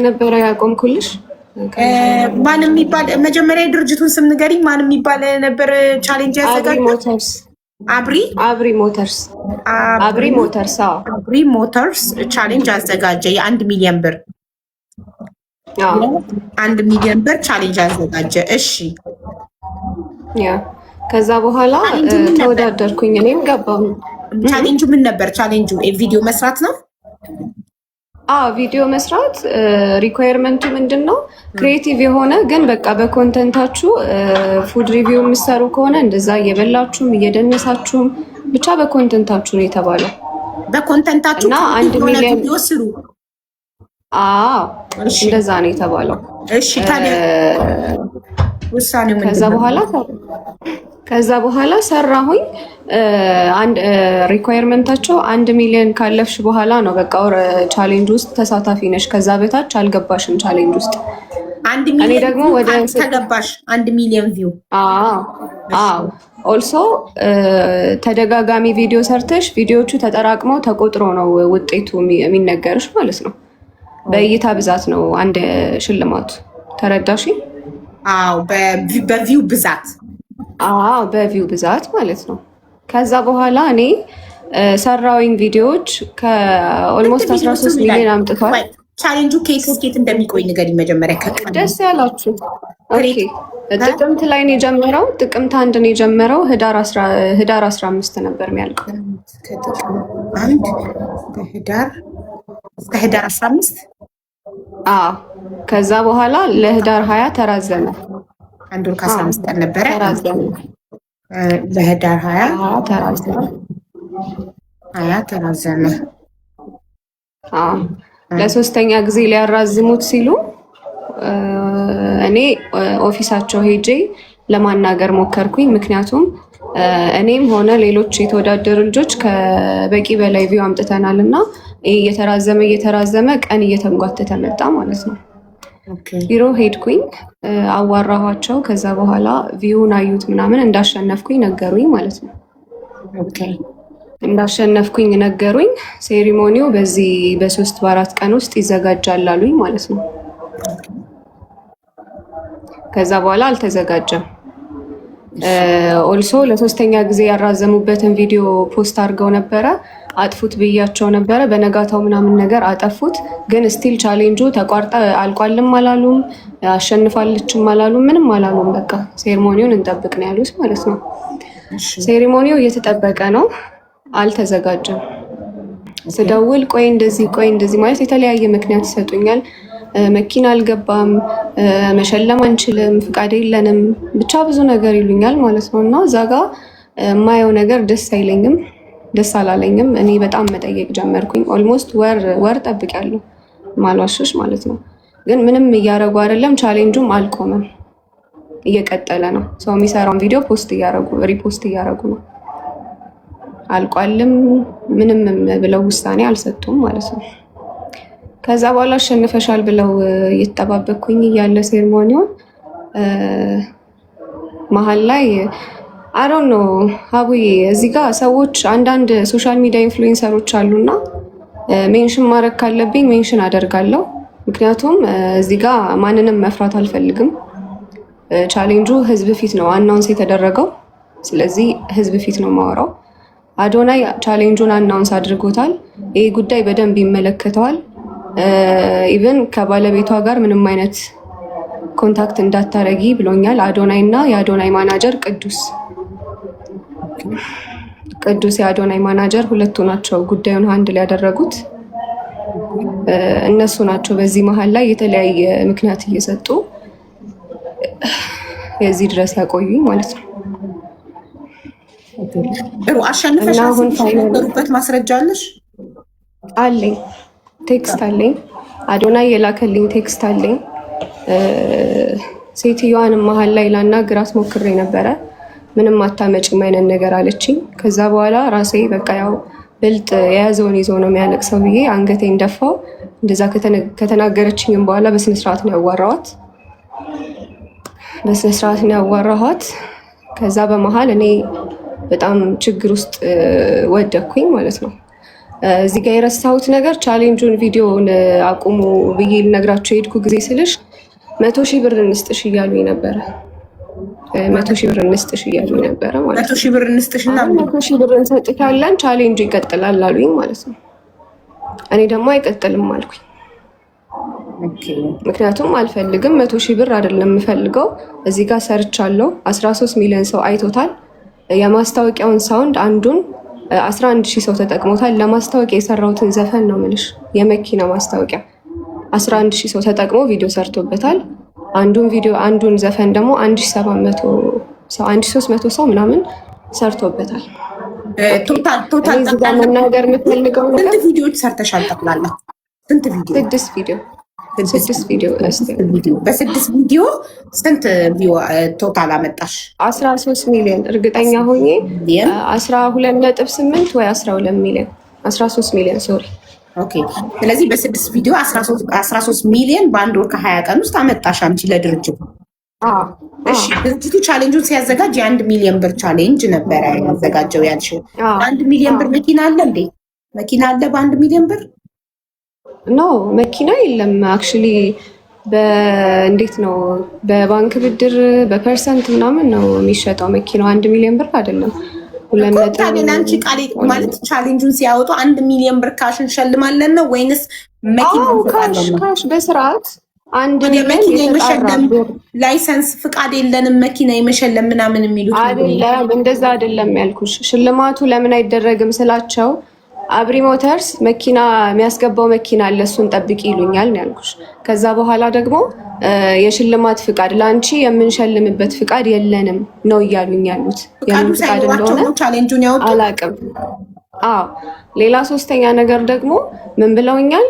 ነበረ ያቆምኩልሽ። ማን የሚባል፣ መጀመሪያ የድርጅቱን ስም ንገሪኝ። ማን የሚባል ነበር challenge አብሪ ያዘጋጀው? ሞተርስ። አብሪ አብሪ ሞተርስ፣ አብሪ ሞተርስ። አዎ። አብሪ ሞተርስ challenge አዘጋጀ። የ1 ሚሊዮን ብር አዎ። 1 ሚሊዮን ብር challenge አዘጋጀ። እሺ። Yeah፣ ከዛ በኋላ ቻሌንጁ ምን ነበር? ተወዳደርኩኝ፣ እኔም ገባሁ። ቻሌንጁ ምን ነበር? ቻሌንጁ ቪዲዮ መስራት ነው። አዎ፣ ቪዲዮ መስራት። Requirement ኡ ምንድን ነው? Creative የሆነ ግን በቃ በ content ኣችሁ food review የምትሰሩ ከሆነ እንደዛ እየበላችሁም እየደነሳችሁም ብቻ በ content ኣችሁ ነው የተባለው። በ content ኣችሁ እና አንድ የሆነ ሚሊዮን ቪዲዮ ስሩ። አዎ። እሺ። እንደዛ ነው የተባለው። እሺ፣ ታዲያ ውሳኔው ምንድን ከዛ ነው? በኋላ ሰራሁኝ። አንድ requirement ኣቸው 1 ሚሊዮን ካለፍሽ በኋላ ነው በቃ challenge ውስጥ ተሳታፊ ነሽ። ከዛ በታች አልገባሽም challenge ውስጥ። አንድ እኔ ሚሊዮን ደግሞ view ወደ ከገባሽ፣ 1 ሚሊዮን view። አዎ፣ also ተደጋጋሚ ቪዲዮ ሰርተሽ ቪዲዮቹ ተጠራቅመው ተቆጥሮ ነው ውጤቱ የሚነገርሽ ማለት ነው። በእይታ ብዛት ነው አንድ ሽልማቱ። ተረዳሽ? አዎ፣ በ view ብዛት። አዎ፣ በ view ብዛት ማለት ነው። ከዛ በኋላ እኔ ሰራሁኝ ቪዲዮዎች ከ almost 13 ሚሊዮን አምጥቷል። ቻሌንጁ ከየት እስከየት እንደሚቆይ ንገሪኝ መጀመሪያ። ከቀኑ። ደስ ያላችሁ። Okay፣ ጥቅምት ላይ ነው የጀመረው። ጥቅምት 1 ነው የጀመረው። ህዳር 15 ነበር የሚያልቀው። ከጥቅምት 1 በህዳር እስከ ህዳር 15። አዎ፣ ከዛ በኋላ ለህዳር 20 ተራዘመ። አንድ ወር ከ15 ቀን ነበረ። ተራዘመ። ለህዳር 20። አዎ፣ ተራዘመ። 20 ተራዘመ። አዎ፣ ለሶስተኛ ጊዜ ሊያራዝሙት ሲሉ እኔ office ኣቸው ሄጄ ለማናገር ሞከርኩኝ። ምክንያቱም እኔም ሆነ ሌሎች የተወዳደሩ ልጆች ከበቂ በላይ view አምጥተናል እና ይህ እየተራዘመ እየተራዘመ ቀን እየተንጓተተ መጣ ማለት ነው። ቢሮ ሄድኩኝ፣ አዋራኋቸው። ከዛ በኋላ view ውን አዩት ምናምን፣ እንዳሸነፍኩኝ ነገሩኝ ማለት ነው። እንዳሸነፍኩኝ ነገሩኝ። Ceremony ው በዚህ በ3 በ4 ቀን ውስጥ ይዘጋጃል አሉኝ ማለት ነው። ከዛ በኋላ አልተዘጋጀም። Also ለሶስተኛ ጊዜ ያራዘሙበትን ቪዲዮ post አድርገው ነበረ። አጥፉት ብያቸው ነበረ። በነጋታው ምናምን ነገር አጠፉት። ግን still challenge ኡ ተቋርጠ አልቋልም አላሉም፣ አሸንፋለችም አላሉም፣ ምንም አላሉም። በቃ ceremony ውን እንጠብቅ ነው ያሉት ማለት ነው። Ceremony ው እየተጠበቀ ነው፣ አልተዘጋጀም። ስደውል ቆይ እንደዚህ፣ ቆይ እንደዚህ ማለት የተለያየ ምክንያት ይሰጡኛል። መኪና አልገባም፣ መሸለም አንችልም፣ ፍቃድ የለንም፣ ብቻ ብዙ ነገር ይሉኛል ማለት ነው። እና እዛ ጋ የማየው ነገር ደስ አይለኝም፣ ደስ አላለኝም። እኔ በጣም መጠየቅ ጀመርኩኝ። Almost ወር ወር ጠብቂያለሁ ማልዋሸሽ ማለት ነው። ግን ምንም እያደረጉ አይደለም። Challenge ኡም አልቆመም፣ እየቀጠለ ነው። ሰው የሚሰራውን ቪዲዮ post እያደረጉ repost እያደረጉ ነው። አልቋልም ምንም ብለው ውሳኔ አልሰጡም ማለት ነው። ከዛ በኋላ አሸንፈሻል ብለው እየተጠባበቅኩኝ እያለ ceremony ውን መሀል ላይ I don't know አቡዬ፣ እዚህ ጋር ሰዎች አንዳንድ social media influencer ኦች አሉና mention ማድረግ ካለብኝ mention አደርጋለሁ። ምክንያቱም እዚህ ጋር ማንንም መፍራት አልፈልግም። ቻሌንጁ ህዝብ ፊት ነው announce የተደረገው። ስለዚህ ህዝብ ፊት ነው የማወራው። አዶናይ challenge ኡን announce አድርጎታል። ይህ ጉዳይ በደንብ ይመለከተዋል። Even ከባለቤቷ ጋር ምንም አይነት contact እንዳታረጊ ብሎኛል። አዶናይ እና የአዶናይ ማናጀር ቅዱስ፣ ቅዱስ የአዶናይ ማናጀር፣ ሁለቱ ናቸው ጉዳዩን handle ያደረጉት። እነሱ ናቸው በዚህ መሀል ላይ የተለያየ ምክንያት እየሰጡ የዚህ ድረስ ያቆዩኝ ማለት ነው። ጥሩ፣ አሸንፈሽ እና አሁን የነበሩበት ማስረጃ አለሽ? አለኝ፣ text አለኝ። አዶናይ የላከልኝ text አለኝ። ሴትዮዋንም መሀል ላይ ላናግራት ሞክሬ ነበረ። ምንም አታመጭም አይነት ነገር አለችኝ። ከዛ በኋላ ራሴ በቃ ያው ብልጥ የያዘውን ይዞ ነው የሚያለቅሰው ብዬ አንገቴን ደፋው። እንደዛ ከተናገረችኝም በኋላ በስነስርዓት ነው ያዋራኋት። በስነስርዓት ነው ያዋራኋት። ከዛ በመሀል እኔ በጣም ችግር ውስጥ ወደኩኝ ማለት ነው። እዚህ ጋር የረሳሁት ነገር challenge ኡን ቪዲዮውን አቁሙ ብዬ ልነግራቸው የሄድኩ ጊዜ ስልሽ 100,000 ብር እንስጥሽ እያሉኝ ነበረ። 100,000 ብር እንስጥሽ እያሉኝ ነበረ ማለት መቶ ነው። ሺህ ብር እንስጥሽ እና አሁን 100,000 ብር እንሰጥሻለን፣ ቻሌንጁ ይቀጥላል አሉኝ ማለት ነው። እኔ ደግሞ አይቀጥልም አልኩኝ። ምክንያቱም አልፈልግም። 100,000 ብር አይደለም የምፈልገው። እዚህ ጋር ሰርቻለሁ። 13 ሚሊዮን ሰው አይቶታል። የማስታወቂያውን sound አንዱን 11 ሺህ ሰው ተጠቅሞታል። ለማስታወቂያ የሰራሁትን ዘፈን ነው የምልሽ፣ የመኪና ማስታወቂያ 11 ሺህ ሰው ተጠቅሞ ቪዲዮ ሰርቶበታል። አንዱን ቪዲዮ አንዱን ዘፈን ደግሞ 1700 ሰው፣ 1300 ሰው ምናምን ሰርቶበታል። Total total እኔ እዚህ ጋር መናገር የምፈልገው ነገር ስንት ቪዲዮዎች ሰርተሻል? ጠቅላላ ስንት ቪዲዮ? ስድስት ቪዲዮ፣ ስድስት ቪዲዮ እስኪ። በስድስት ቪዲዮ ስንት view total አመጣሽ? 13 ሚሊዮን እርግጠኛ ሆኜ ሚሊየን። 12.8 ወይ 12 ሚሊዮን፣ 13 ሚሊዮን sorry። Okay። ስለዚህ በስድስት ቪዲዮ 13 ሚሊዮን በአንድ ወር ከ20 ቀን ውስጥ አመጣሽ አንቺ ለድርጅቱ። እሺ፣ ድርጅቱ challenge ኡን ሲያዘጋጅ የ1 ሚሊዮን ብር challenge ነበረ ያዘጋጀው ያልሽው። 1 ሚሊዮን ብር መኪና አለ እንዴ? መኪና አለ በ1 ሚሊዮን ብር? No፣ መኪና የለም። Actually እንዴት ነው፣ በባንክ ብድር በ percent ምናምን ነው የሚሸጠው መኪናው። 1 ሚሊዮን ብር አይደለም። ሁለት እኮ ነጥብ ታዲያ አንቺ ቃል ማለት challenge ኡን ሲያወጡ 1 ሚሊዮን ብር cash እንሸልማለን ነው ወይንስ መኪና አዎ cash። እንሰጣለን ነው? Cash በስርዓት አንድ ታዲያ ሚሊዮን መኪና የተጣራ የመሸለም ብር። License ፍቃድ የለንም መኪና የመሸለም ምናምን የሚሉት ምንድን ነው? አይደለም፣ እንደዛ አይደለም ያልኩሽ። ሽልማቱ ለምን አይደረግም ስላቸው አብሪ ሞተርስ መኪና የሚያስገባው መኪና አለ፣ እሱን ጠብቂ ይሉኛል ነው ያልኩሽ። ከዛ በኋላ ደግሞ የሽልማት ፍቃድ ለአንቺ የምንሸልምበት ፍቃድ የለንም ነው እያሉኝ ያሉት። ፍቃዱ የምን ፍቃድ ሳይኖራቸው እንደሆነ ነው challenge ኡን ያወጡት? አላቅም። አዎ፣ ሌላ ሶስተኛ ነገር ደግሞ ምን ብለውኛል?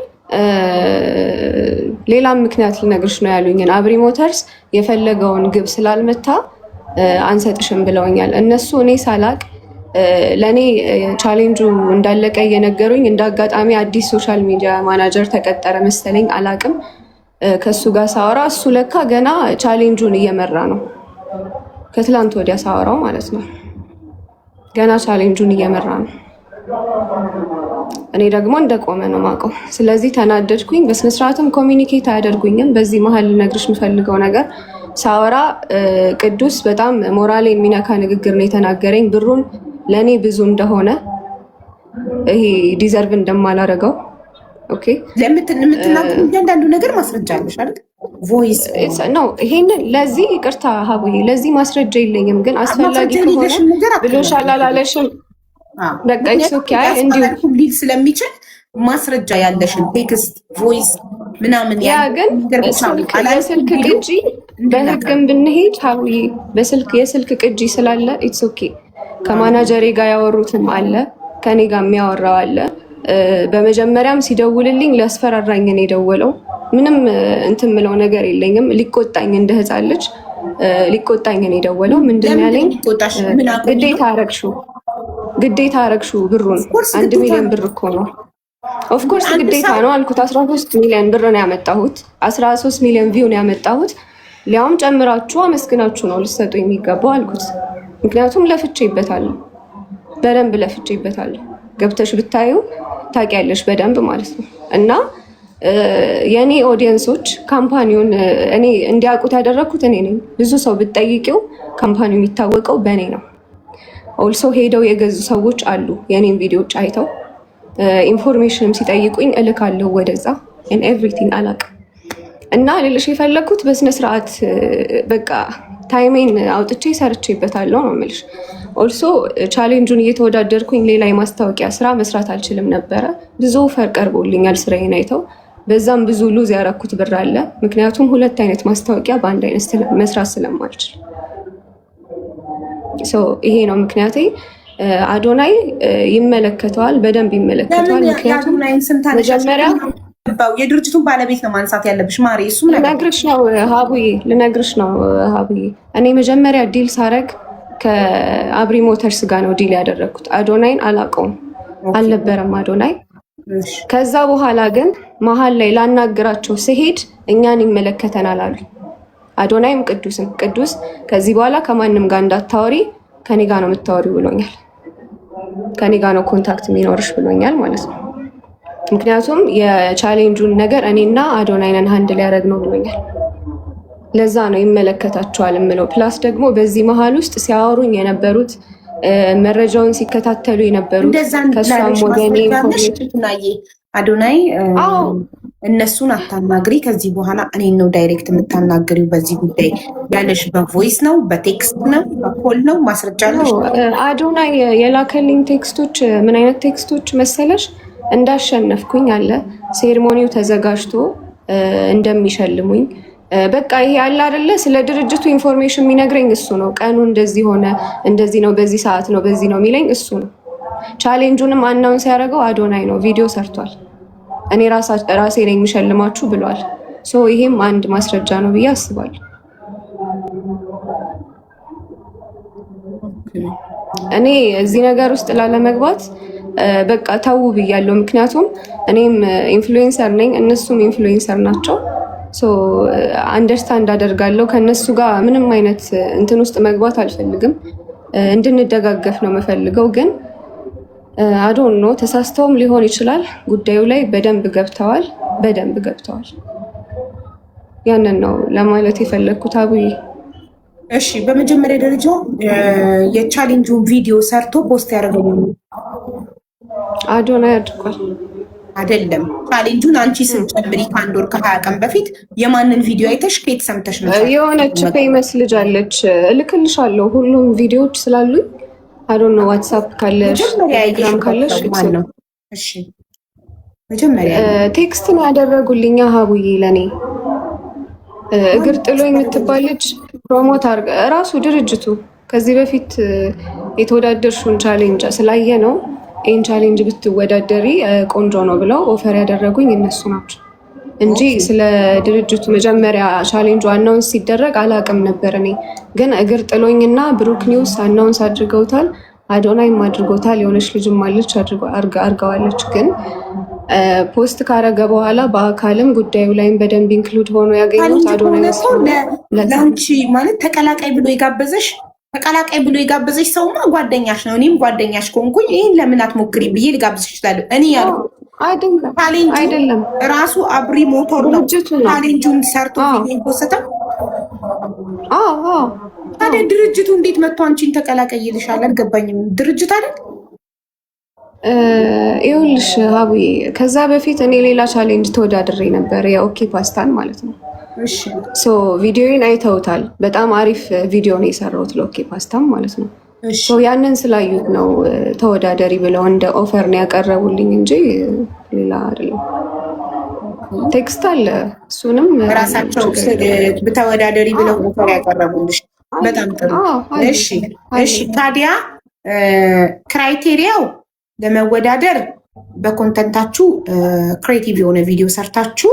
ሌላም ምክንያት ልነግርሽ ነው ያሉኝን አብሪ ሞተርስ የፈለገውን ግብ ስላልመታ አንሰጥሽም ብለውኛል። እነሱ እኔ ሳላቅ ለእኔ ቻሌንጁ እንዳለቀ እየነገሩኝ እንደ አጋጣሚ አዲስ social media manager ተቀጠረ መሰለኝ፣ አላቅም። ከእሱ ጋር ሳወራ እሱ ለካ ገና challenge ኡን እየመራ ነው። ከትላንት ወዲያ ሳወራው ማለት ነው። ገና challenge ኡን እየመራ ነው። እኔ ደግሞ እንደቆመ ነው ማውቀው። ስለዚህ ተናደድኩኝ። በስነስርዓትም communicate አያደርጉኝም። በዚህ መሀል ልነግርሽ የምፈልገው ነገር ሳወራ ቅዱስ በጣም ሞራል የሚነካ ንግግር ነው የተናገረኝ። ብሩን ለእኔ ብዙ እንደሆነ፣ ይሄ deserve እንደማላረገው okay። ለምትናገሩ እያንዳንዱ ነገር ማስረጃ አለሽ አይደል? Voice ነው ይሄንን ለዚህ ይቅርታ ሀቡዬ፣ ለዚህ ማስረጃ የለኝም፣ ግን አስፈላጊ ማስረጃ ከሆነ የሌለሽን ነገር ብሎሻል አላለሽም፣ በቃ it's okay። አይ እንዲሁ ሊል ስለሚችል ማስረጃ ያለሽን text፣ voice ምናምን ያ ግን ነገር ብቻ ነው። የስልክ ቅጂ በህግም ብንሄድ ሀቡዬ፣ በስልክ የስልክ ቅጂ ስላለ it's okay። ከማናጀሬ ጋር ያወሩትም አለ፣ ከኔ ጋር የሚያወራው አለ። በመጀመሪያም ሲደውልልኝ ሊያስፈራራኝ ነው የደወለው። ምንም እንትን ምለው ነገር የለኝም። ሊቆጣኝ፣ እንደ ህፃን ልጅ ሊቆጣኝ ነው የደወለው። ምንድን ነው ያለኝ? ግዴታ አረግሹ፣ ግዴታ አረግሹ ብሩን፣ 1 ሚሊዮን ብር እኮ ነው። Of course ግዴታ ነው አልኩት። 13 ሚሊዮን ብር ነው ያመጣሁት። 13 ሚሊዮን view ነው ያመጣሁት። ሊያውም ጨምራችሁ አመስግናችሁ ነው ልሰጡ የሚገባው አልኩት። ምክንያቱም ለፍቼበታለሁ፣ በደንብ ለፍቼበታለሁ። ገብተሽ ብታዩ ታውቂያለሽ በደንብ ማለት ነው። እና የእኔ audience ኦች company ውን እኔ እንዲያውቁት ያደረግኩት እኔ ነኝ። ብዙ ሰው ብትጠይቂው company ው የሚታወቀው በእኔ ነው። Also ሄደው የገዙ ሰዎች አሉ፣ የእኔን ቪዲዮዎች አይተው information ም ሲጠይቁኝ እልካለሁ ወደዛ everything አላውቅም። እና ልልሽ የፈለግኩት በስነ ስርዓት በቃ time ኤን አውጥቼ ሰርቼበታለሁ ነው የምልሽ። Also challenge ኡን እየተወዳደርኩኝ ሌላ የማስታወቂያ ስራ መስራት አልችልም ነበረ። ብዙ offer ቀርቦልኛል ስራዬን አይተው፣ በዛም ብዙ lose ያረኩት ብር አለ። ምክንያቱም ሁለት አይነት ማስታወቂያ በአንድ አይነት መስራት ስለማልችል ይሄ ነው ምክንያቴ። አዶናይ ይመለከተዋል፣ በደንብ ይመለከተዋል። ምክንያቱም መጀመሪያ የድርጅቱን ባለቤት ነው ማንሳት ያለብሽ ማሪ። እሱም ልነግርሽ ነው ሀቡዬ፣ ልነግርሽ ነው ሀቡዬ። እኔ መጀመሪያ deal ሳረግ ከአብሪ ሞተርስ ጋር ነው deal ያደረግኩት። አዶናይን አላውቀውም፣ አልነበረም አዶናይ። ከዛ በኋላ ግን መሀል ላይ ላናግራቸው ስሄድ እኛን ይመለከተናል አሉ። አዶናይም ቅዱስም። ቅዱስ ከዚህ በኋላ ከማንም ጋር እንዳታወሪ፣ ከኔ ጋር ነው የምታወሪው ብሎኛል። ከኔ ጋር ነው contact የሚኖርሽ ብሎኛል ማለት ነው። ምክንያቱም የ challenge ኡን ነገር እኔና አዶናይ ነን handle ያደረግነው ብሎኛል። ለዛ ነው ይመለከታቸዋል የምለው። Plus ደግሞ በዚህ መሀል ውስጥ ሲያወሩኝ የነበሩት፣ መረጃውን ሲከታተሉ የነበሩት እንደዛ ከእሷም ላለሽ ወደ እኔ ማስረጃ አለሽ? አዶናይ አዎ። እነሱን አታናግሪ፣ ከዚህ በኋላ እኔን ነው direct የምታናግሪው በዚህ ጉዳይ ያለሽ በ voice ነው፣ በ text ነው፣ በ call ነው? ማስረጃ አለሽ? አዶናይ የላከልኝ text ኦች ምን አይነት text ኦች መሰለሽ? እንዳሸነፍኩኝ አለ፣ ceremony ው ተዘጋጅቶ እንደሚሸልሙኝ፣ በቃ ይሄ አለ አይደለ፣ ስለ ድርጅቱ information የሚነግረኝ እሱ ነው። ቀኑ እንደዚህ ሆነ፣ እንደዚህ ነው፣ በዚህ ሰዓት ነው፣ በዚህ ነው የሚለኝ እሱ ነው። Challenge ኡንም announce ያደረገው አዶናይ ነው። ቪዲዮ ሰርቷል። እኔ ራሴ ነኝ የሚሸልማችሁ ብሏል። So ይሄም አንድ ማስረጃ ነው ብዬ አስባለሁ። እኔ እዚህ ነገር ውስጥ ላለመግባት በቃ ተው ብያለሁ። ምክንያቱም እኔም influencer ነኝ፣ እነሱም influencer ናቸው። Understand አደርጋለሁ። ከእነሱ ጋር ምንም አይነት እንትን ውስጥ መግባት አልፈልግም። እንድንደጋገፍ ነው የምፈልገው። ግን I don't know፣ ተሳስተውም ሊሆን ይችላል። ጉዳዩ ላይ በደንብ ገብተዋል፣ በደንብ ገብተዋል። ያንን ነው ለማለት የፈለግኩት አቡዬ። እሺ፣ በመጀመሪያ ደረጃ የ challenge ኡን ቪዲዮ ሰርቶ post ያደረገው አዶናይ አድርጓል። አይደለም። Challenge ኡን አንቺ ስትጨምሪ ከአንድ ወር ከ20 ቀን በፊት የማንን ቪዲዮ አይተሽ ከየት ሰምተሽ ነው? የሆነች famous ልጅ አለች፣ እልክልሻለሁ። ሁሉም ቪዲዮዎች ስላሉኝ I don't know፣ WhatsApp ካለሽ፣ መጀመሪያ ቴሌግራም ካለሽ። ማን ነው? እሺ፣ መጀመሪያ Text ነው ያደረጉልኝ ሀቡዬ፣ ለእኔ እግር ጥሎ የምትባል ልጅ promote አድርገ እራሱ ድርጅቱ ከዚህ በፊት የተወዳደርሽውን challenge ስላየ ነው ይህን challenge ብትወዳደሪ ቆንጆ ነው ብለው offer ያደረጉኝ እነሱ ናቸው እንጂ ስለ ድርጅቱ መጀመሪያ challenge ኡ announce ሲደረግ አላቅም ነበር። እኔ ግን እግር ጥሎኝና ብሩክ ኒውስ announce አድርገውታል፣ አዶናይም አድርጎታል፣ የሆነች ልጅም አለች አድርገዋለች። ግን post ካረገ በኋላ በአካልም ጉዳዩ ላይም በደንብ include ሆኖ ያገኙት አዶናይ። ለአንቺ ማለት ተቀላቃይ ብሎ የጋበዘሽ ሰውማ ጓደኛሽ ነው። እኔም ጓደኛሽ ከሆንኩኝ ይህን ለምን አትሞክሪም ብዬ ልጋብዝሽ እችላለሁ። እኔ ያልኩት አይደለም። ራሱ አብሪ ሞተር ነው challenge ኡን ሰርቶ ቪዲዮ post ኧ። ታዲያ ድርጅቱ እንዴት መጥቶ አንቺን ተቀላቀይ ይልሻል? አልገባኝም። ድርጅት አይደል? ይኸውልሽ ሀቡዬ፣ ከዛ በፊት እኔ ሌላ challenge ተወዳድሬ ነበር፣ የኦኬ ፓስታን ማለት ነው። So ቪዲዮን አይተውታል። በጣም አሪፍ ቪዲዮ ነው የሰራሁት ለኦኬ ፓስታም ማለት ነው። ያንን ስላዩት ነው ተወዳደሪ ብለው እንደ offer ነው ያቀረቡልኝ እንጂ ሌላ አይደለም። Text አለ፣ እሱንም ራሳቸው ተወዳደሪ ብለው offer ያቀረቡልሽ። በጣም ጥሩ። እሺ። ታዲያ criteria ው ለመወዳደር በ content ኣችሁ creative የሆነ ቪዲዮ ሰርታችሁ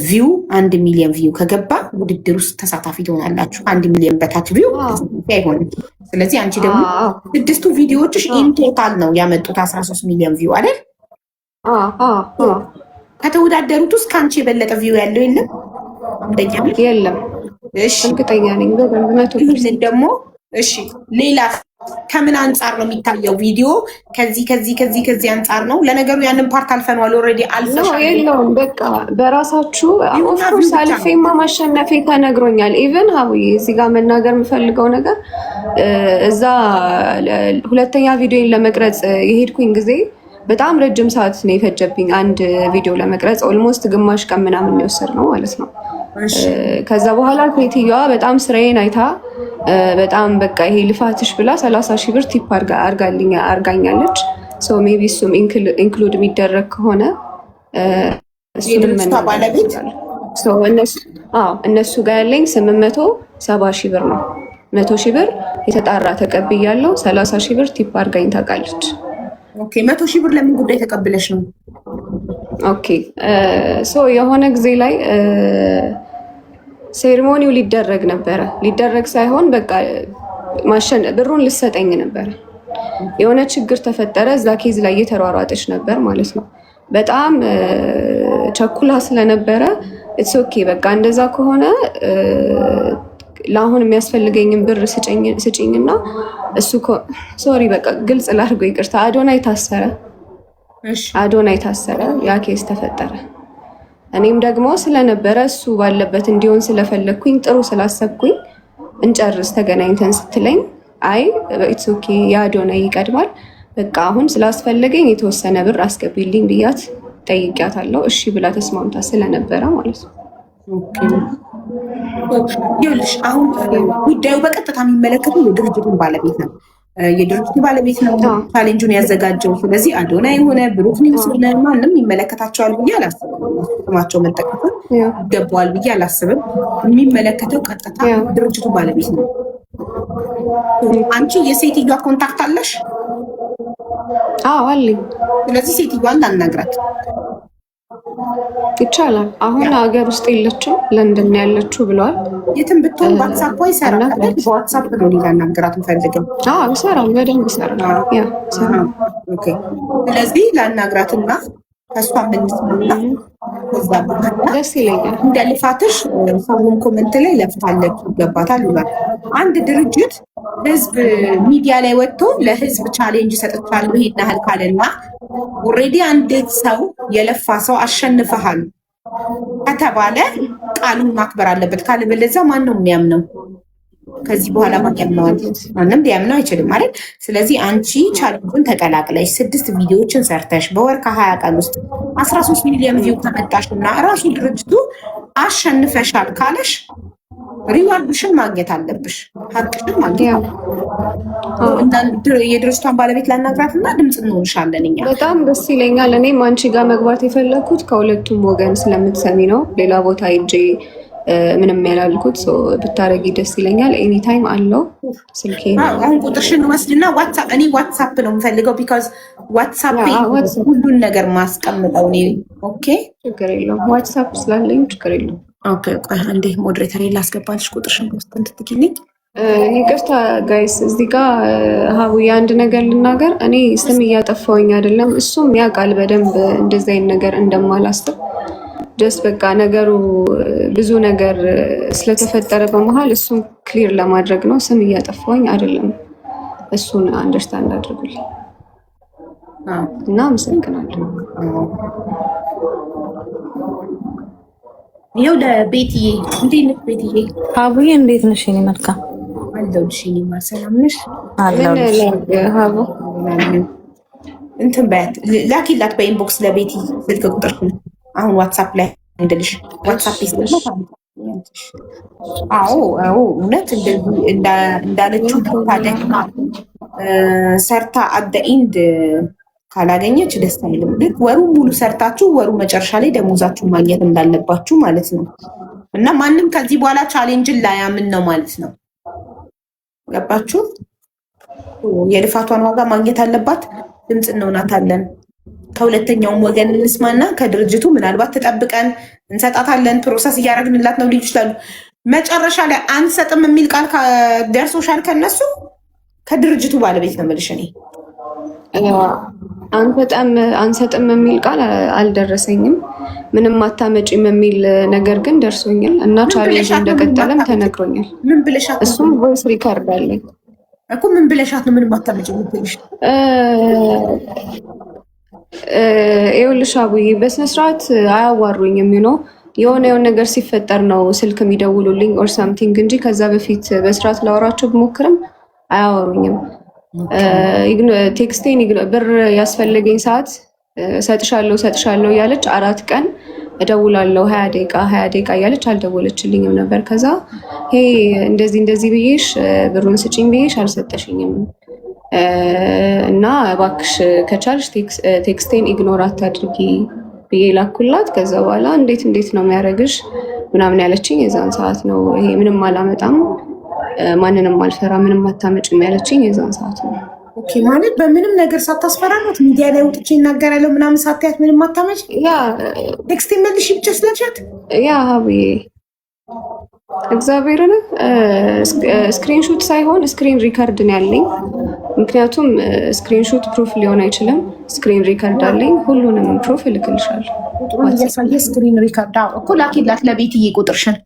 view 1 ሚሊዮን view ከገባ ውድድር ውስጥ ተሳታፊ ትሆናላችሁ። 1 ሚሊዮን በታች view አይሆንም። ስለዚህ አንቺ ደግሞ ስድስቱ ቪዲዮዎችሽ in total ነው ያመጡት 13 ሚሊዮን view አይደል? ከተወዳደሩት ውስጥ ከአንቺ የበለጠ view ያለው የለም። አንደኛ የለም። እሺ። እርግጠኛ ነኝ በደንብ 100%። ይህንን ደግሞ እሺ፣ ሌላ ከምን አንጻር ነው የሚታየው ቪዲዮ? ከዚህ ከዚህ ከዚህ ከዚህ አንጻር ነው። ለነገሩ ያንን part አልፈነዋል፣ already አልፈሻል። የለውም። በቃ በራሳችሁ of course አልፌማ ማሸነፌ ተነግሮኛል። Even ሀቡዬ፣ እዚህ ጋር መናገር የምፈልገው ነገር እዛ ሁለተኛ ቪዲዮን ለመቅረጽ የሄድኩኝ ጊዜ በጣም ረጅም ሰዓት ነው የፈጀብኝ። አንድ ቪዲዮ ለመቅረጽ almost ግማሽ ቀን ምናምን የወሰድነው ማለት ነው። ከዛ በኋላ ሴትዮዋ በጣም ስራዬን አይታ በጣም በቃ ይሄ ልፋትሽ ብላ 30,000 ብር tip አርጋኛለች። Maybe እሱም include የሚደረግ ከሆነ እሱንም ባለቤት እነሱ ጋር ያለኝ 870,000 ብር ነው። 100,000 ብር የተጣራ ተቀብያለሁ። 30,000 ብር tip አርጋኝ ታውቃለች። Okay፣ 100,000 ብር ለምን ጉዳይ ተቀብለሽ ነው? Okay, so የሆነ ጊዜ ላይ ceremony ው ሊደረግ ነበረ። ሊደረግ ሳይሆን በቃ ብሩን ልሰጠኝ ነበረ። የሆነ ችግር ተፈጠረ። እዛ case ላይ እየተሯሯጠች ነበር ማለት ነው። በጣም ቸኩላ ስለነበረ it's okay፣ በቃ እንደዛ ከሆነ ለአሁን የሚያስፈልገኝን ብር ስጭኝና እሱ፣ sorry፣ በቃ ግልጽ ላድርገው፣ ይቅርታ። አዶናይ ታሰረ። አዶናይ ታሰረ። ያ case ተፈጠረ። እኔም ደግሞ ስለነበረ እሱ ባለበት እንዲሆን ስለፈለግኩኝ፣ ጥሩ ስላሰብኩኝ፣ እንጨርስ ተገናኝተን ስትለኝ አይ it's okay፣ የአዶናይ ይቀድማል፣ በቃ አሁን ስላስፈለገኝ የተወሰነ ብር አስገቢልኝ ብያት ጠይቂያታለሁ። እሺ ብላ ተስማምታ ስለነበረ ማለት ነው። ይኸውልሽ፣ አሁን ጉዳዩ በቀጥታ የሚመለከተው የድርጅቱን ባለቤት ነው። የድርጅቱ ባለቤት ነው challenge ኡን ያዘጋጀው። ስለዚህ አዶናይ የሆነ፣ ብሩክ ኒውስ ሆነ ማንም ይመለከታቸዋል ብዬ አላስብም። ስማቸው መጠቀሱ ይገባዋል ብዬ አላስብም። የሚመለከተው ቀጥታ ድርጅቱ ባለቤት ነው። አንቺ የሴትዮዋ contact አለሽ? አዎ፣ አለኝ። ስለዚህ ሴትዮዋን ላናግራት። ይቻላል። አሁን ሀገር ውስጥ የለችም፣ ለንደን ያለችው ብለዋል። የትም ብትሆን WhatsApp ይሰራል። በ WhatsApp ነው ላናግራት የምፈልገው። ይሰራል፣ በደንብ ይሰራል። Yeah፣ ይሰራል። ስለዚህ ላናግራትና ከእሷ የምንስማና ከዛ በኋላ ደስ ይለኛል። እንደ ልፋትሽ ሰውም comment ላይ ለፍታለች ይገባታል ይላል። አንድ ድርጅት ህዝብ ሚዲያ ላይ ወጥቶ ለህዝብ challenge ሰጥቻለሁ ይሄን ያህል ካለና already አንድ ሰው የለፋ ሰው አሸንፈሃል ከተባለ ቃሉን ማክበር አለበት። ካለበለዚያ ማን ነው የሚያምነው? ከዚህ በኋላ ማን ያምነዋል? ማንም ሊያምነው አይችልም ማለት። ስለዚህ አንቺ challenge ኡን ተቀላቅለሽ ስድስት ቪዲዮዎችን ሰርተሽ በወር ከ20 ቀን ውስጥ 13 ሚሊዮን view ከመጣሽ እና እራሱ ድርጅቱ አሸንፈሻል ካለሽ reward ሽን ማግኘት አለብሽ፣ ሀቅሽን ማግኘት እና የድርጅቷን ባለቤት ላናግራት እና ድምፅ እንሆንሻለን እኛ። በጣም ደስ ይለኛል። እኔም አንቺ ጋር መግባት የፈለግኩት ከሁለቱም ወገን ስለምትሰሚ ነው። ሌላ ቦታ ሄጄ ምንም ያላልኩት ብታረጊ ደስ ይለኛል። Anytime አለው ስልኬ። አሁን ቁጥርሽን ወስድና WhatsApp፣ እኔ WhatsApp ነው የምፈልገው because WhatsApp ሁሉን ነገር ማስቀምጠው እኔ። Okay። ችግር የለውም። WhatsApp ስላለኝ ችግር የለውም። Okay፣ ቆይ አንዴ moderator ላስገባልሽ ቁጥርሽን ውስጥ እንድትልኪልኝ። ይቅርታ guys፣ እዚህ ጋ ሀቡ የአንድ ነገር ልናገር። እኔ ስም እያጠፋውኝ አይደለም፣ እሱም ያውቃል በደንብ እንደዚህ አይነት ነገር እንደማላስብ። Just በቃ ነገሩ ብዙ ነገር ስለተፈጠረ በመሀል እሱን clear ለማድረግ ነው። ስም እያጠፋውኝ አይደለም። እሱን understand አድርጉልኝ እና አመሰግናለሁ። ይኸው ለቤትዬ፣ እንዴት ነሽ ቤትዬ? ሀቡዬ፣ እንዴት ነሽ? የኔ መልካም። አለሁልሽ። የኔ ማር፣ ሰላም ነሽ? አለሁልሽ። ሀቡ። እንትን በያት፣ ላኪላት በ inbox ለቤቲ ስልክ ቁጥር አሁን WhatsApp ላይ እንድልሽ WhatsApp። አዎ፣ እውነት እንዳለችው ታደግማ ሰርታ at the end ካላገኘች ደስ አይልም። ልክ ወሩ ሙሉ ሰርታችሁ ወሩ መጨረሻ ላይ ደሞዛችሁ ማግኘት እንዳለባችሁ ማለት ነው። እና ማንም ከዚህ በኋላ ቻሌንጅን ላያምን ነው ማለት ነው። ገባችሁ? የልፋቷን ዋጋ ማግኘት አለባት። ድምፅ እንሆናታለን። ከሁለተኛውም ወገን እንስማና ከድርጅቱ ምናልባት ተጠብቀን እንሰጣታለን። Process እያደረግንላት ነው ሊሉ ይችላሉ። መጨረሻ ላይ አንሰጥም የሚል ቃል ደርሶሻል ከነሱ፣ ከድርጅቱ ባለቤት ነው የምልሽ እኔ። አንሰጥም የሚል ቃል አልደረሰኝም። ምንም አታመጪም የሚል ነገር ግን ደርሶኛል እና challenge እንደቀጠለም ተነግሮኛል። ምን ብለሻት? እሱም voice record አለኝ። እኮ ምን ብለሻት ነው ምንም አታመጪም የምትልሽ? ይኸውልሽ አቡዬ፣ በስነስርዓት አያዋሩኝም። የሆነ የሆነ ነገር ሲፈጠር ነው ስልክ የሚደውሉልኝ or something እንጂ ከዛ በፊት በስርዓት ላወራቸው ብሞክርም አያወሩኝም። Text ኤን፣ ብር ያስፈለገኝ ሰዓት እሰጥሻለሁ እሰጥሻለሁ እያለች 4 ቀን እደውላለሁ፣ 20 ደቂቃ 20 ደቂቃ እያለች አልደወለችልኝም ነበር። ከዛ hey፣ እንደዚህ እንደዚህ ብዬሽ፣ ብሩን ስጪኝ ብዬሽ አልሰጠሽኝም እና እባክሽ ከቻልሽ text ኤን ignore አታድርጊ ብዬ ላኩላት። ከዛ በኋላ እንዴት እንዴት ነው የሚያደርግሽ ምናምን ያለችኝ የዛን ሰዓት ነው። ይሄ ምንም አላመጣም፣ ማንንም አልፈራ፣ ምንም አታመጭም ያለችኝ የዛን ሰዓት ነው። Okay፣ ማለት በምንም ነገር ሳታስፈራራት፣ ሚዲያ ላይ ወጥቼ እናገራለሁ ምናምን ሳታያት ምንም አታመጭ text መልሽ ብቻ ስላልሻት? Yeah ሀቡዬ፣ እግዚአብሔርን screenshot ሳይሆን screen record ነው ያለኝ። ምክንያቱም screenshot proof ሊሆን አይችልም። Screen record አለኝ። ሁሉንም proof እልክልሻለሁ። ቁጥሩን እያሳየ screen record እኮ ላኪላት ለቤትዬ ቁጥርሽን።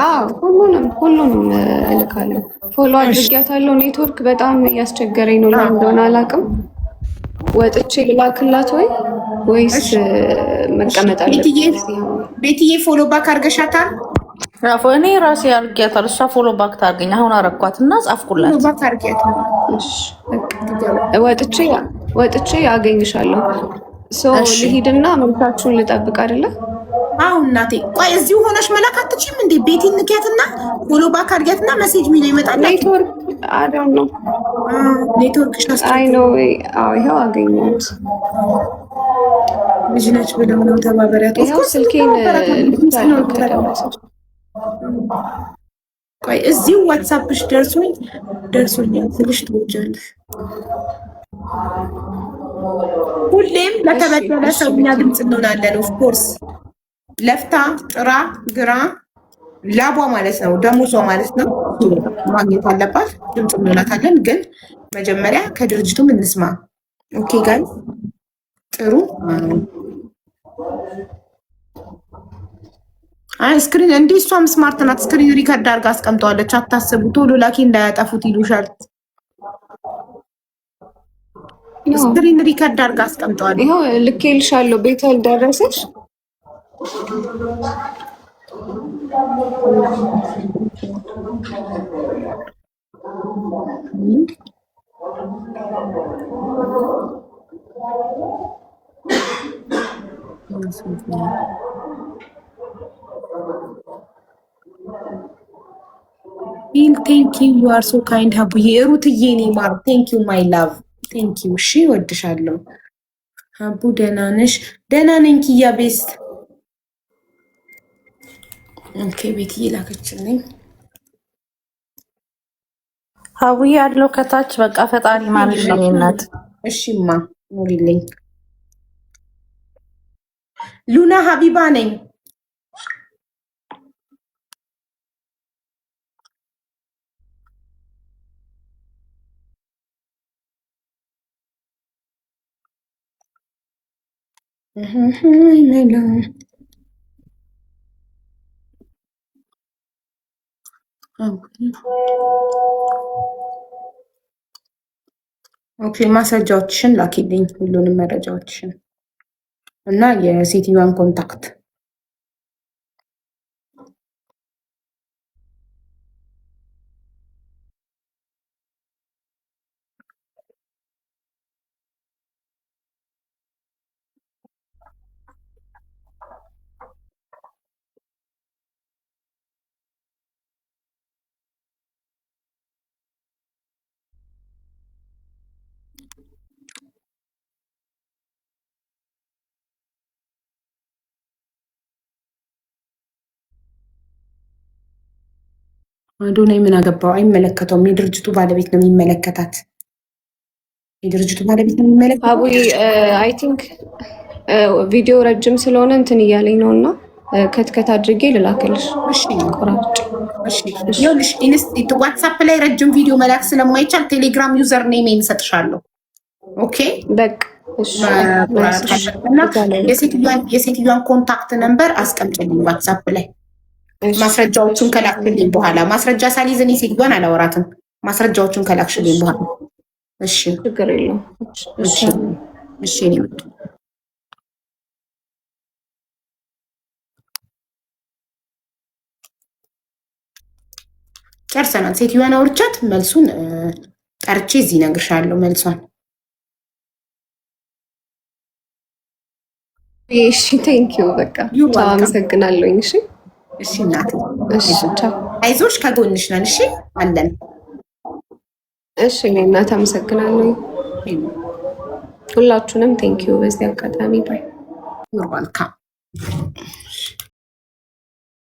አዎ፣ ሁሉንም ሁሉንም እልካለሁ። Follow አድርጊያታለሁ። ኔትወርክ በጣም እያስቸገረኝ ነው፣ ለምን እንደሆነ አላውቅም። ወጥቼ ልላክላት ወይ ወይስ መቀመጥ አለብኝ? ቤትዬ follow back አድርገሻታል? እኔ ራሴ አድርጊያታል። እሷ follow back ታርገኝ። አሁን አረኳት እና ጻፍኩላት። Follow back አድርጊያታል። ወጥቼ ወጥቼ አገኝሻለሁ። So ልሂድና መልሳችሁን ልጠብቅ አይደለ? አዎ እናቴ። ቆይ እዚሁ ሆነሽ መላክ አትችይም እንዴ? ቤቲ ንኪያትና follow back አድርጊያትና message የሚለው ይመጣል። ኔትወርክ I don't know። ኔትወርክሽ አይ ነው። አዎ ይኸው አገኘሁት። ልጅ ነች ብለው ነው፣ ተባበሪያት። ይኸው ስልኬን ልኬያለሁ ከደረሰች። ቆይ እዚሁ WhatsApp ሽ ደርሶኝ ደርሶኛል ስልሽ ትወጃለሽ። ሁሌም ለተበደለ ሰው እኛ ድምፅ እንሆናለን። Of course ለፍታ ጥራ ግራ ላቧ ማለት ነው፣ ደሞዟ ማለት ነው፣ ማግኘት አለባት። ድምፅ እንሆናታለን። ግን መጀመሪያ ከድርጅቱም እንስማ። Okay guys፣ ጥሩ። አይ screen እንዲህ እሷም smart ናት። Screen record አድርጋ አስቀምጠዋለች። አታስቡ፣ ቶሎ ላኪ እንዳያጠፉት ይሉሻል። Screen record አድርጋ አስቀምጠዋለች። ይኸው ልኬልሻለሁ። ቤተል ደረሰሽ? Thank you, you are so kind ሀቡዬ። ሩትዬ እኔ ማር፣ thank you my love, thank you። እሺ እወድሻለሁ ሀቡ። ደህና ነሽ? ደህና ነኝ ኪያ best። Okay ቤትዬ ላከችልኝ። ሀቡዬ አለው ከታች፣ በቃ ፈጣሪ ማርሽ የኔ እናት። እሺማ ኑሪልኝ። ሉና ሀቢባ ነኝ። Okay ማስረጃዎችሽን ላኪልኝ፣ ሁሉንም መረጃዎችሽን እና የሴትዮዋን contact። አዶናይ ምን አገባው? አይመለከተውም። የድርጅቱ ባለቤት ነው የሚመለከታት። የድርጅቱ ባለቤት ነው የሚመለከታት። አቡዬ፣ I think ቪዲዮ ረጅም ስለሆነ እንትን እያለኝ ነው እና cut cut አድርጌ ልላክልሽ ቆራርጬ። ይኸውልሽ WhatsApp ላይ ረጅም ቪዲዮ መላክ ስለማይቻል ቴሌግራም username እሰጥሻለሁ። Okay። በቃ እሺ። እና የሴትዮዋን contact number አስቀምጭልኝ WhatsApp ላይ ማስረጃዎቹን ከላክሽልኝ በኋላ። ማስረጃ ሳልይዝ እኔ ሴትዮዋን አላወራትም። ማስረጃዎቹን ከላክሽልኝ በኋላ እሺ። ችግር የለውም። እሺ እሺ እኔ ውድ ጨርሰናል። ሴትዮዋን አውርቻት መልሱን ጠርቼ እዚህ እነግርሻለሁ መልሷን። እሺ thank you፣ በቃ ቻው፣ አመሰግናለሁኝ። እሺ። እሺ እናቴ። እሺ ቻው። አይዞሽ፣ ከጎንሽ ነን። እሺ አለን። እሺ እኔ እናት አመሰግናለሁኝ። ሁላችሁንም thank you በዚህ አጋጣሚ፣ bye። You're welcome.